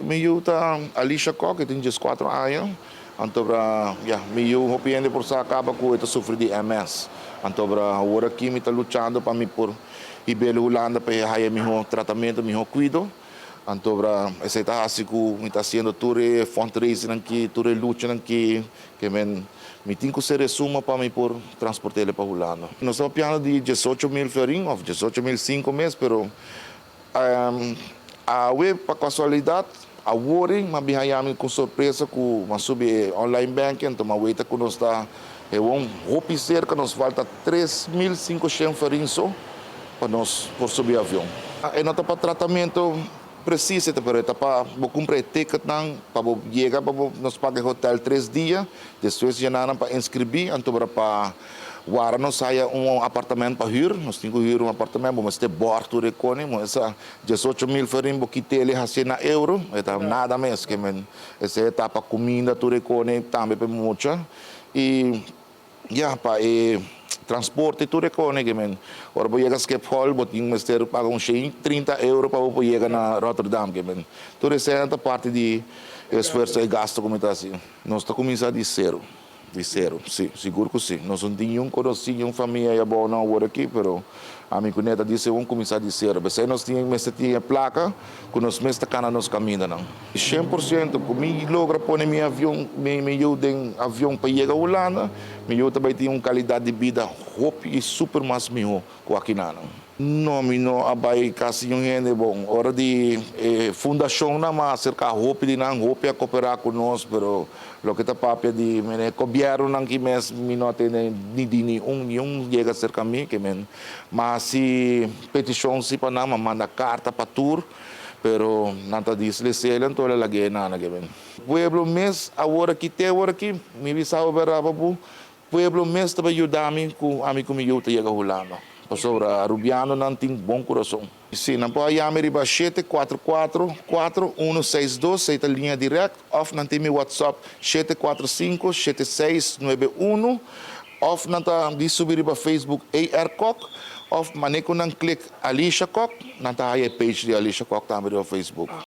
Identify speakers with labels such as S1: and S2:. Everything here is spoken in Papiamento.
S1: Mi yu ta Alicia Kock, e tin 14 aña. Anto ya, mi yu hopi hende por sa kaba ku e ta sufri di MS. Anto awor aki mi ta luchando pa mi por hib'é Hulanda pa haya mihó tratamentu, mihó kuido. Anto esei ta hasi ku mi ta hasiendo tur e fundraising aki, tur e lucha aki, ke men mi tin ku sera suma pa mi por transport'é pa Hulanda. Nos ta papiando di 18.000 florin, òf 18.005 mes, pero awe pa kasualidat, awor m'a bin haya mi ku sorpresa ku m'a subi online banking, anto m'a weta ku nos ta un hopi serka, nos falta 3.500 florin so pa nos por subi avion. E no ta pa tratamentu presiso, pero ta pa bo kumpra ticket nan, pa bo yega, pa nos paga hotel 3 dia, despues ya nan pa inskribí, anto pa wara nos haya un apartamento pa huur, nos tin ku huur un apartamento, mas te borg tur e kos, mas esa 18.000 florin bo kit'é hasi na euro, ta nada mes, ke men esei ta pa kuminda tur e kos tambe pa mucha i ya pa e transporte tur e kos ke men ora bo yega Schiphol, bo tin mester paga un 30 euro pa bo yega na Rotterdam, ke men tur esei ta parti di esfuerso i gasto ku ta asina. Nos ta kuminsá di sero. Di sero, si, sigur ku si. Nos no tin ningun konosí, ningun famia ei abou no awor aki, pero ami ku neta disi ban kuminsá di sero. P'esei nos tin mester tin plaka ku nos mes ta kana nos kamindanan. 100% ku mi logra pone mi avion, mi yu den avion pa yega Hulanda, mi yu tambe tin un kalidat di bida hopi i super mas mihó ku akinan. No, mi no a bai kasi ningun hende. Bon, ora di fundashon nan m'a aserká hopi di nan, hopi a kooperá ku nos, pero loke ta papia di mene gobièrnu nan ki mes mi no tene ni di ni un yega serka mi, ke men m'a hasi petishon si pa nan, m'a manda karta pa tur, pero nan ta disi lesele, anto el a lag'é nana ke men. Pueblo mes awor aki te awor aki, mi bisa bo bu, pueblo mes ta yuda mi ku ami ku mi yu ta yega Hulanda. Pasobra Arubianonan tin bon kurason. Si, nan por yama riba 744-4162, esei ta liña direkt, òf nan tin mi WhatsApp 745-7691, òf nan ta di subi riba Facebook AR Kock, òf manera ku nan klik Alicia Kock, nan ta haya page di Alicia Kock tambe riba Facebook.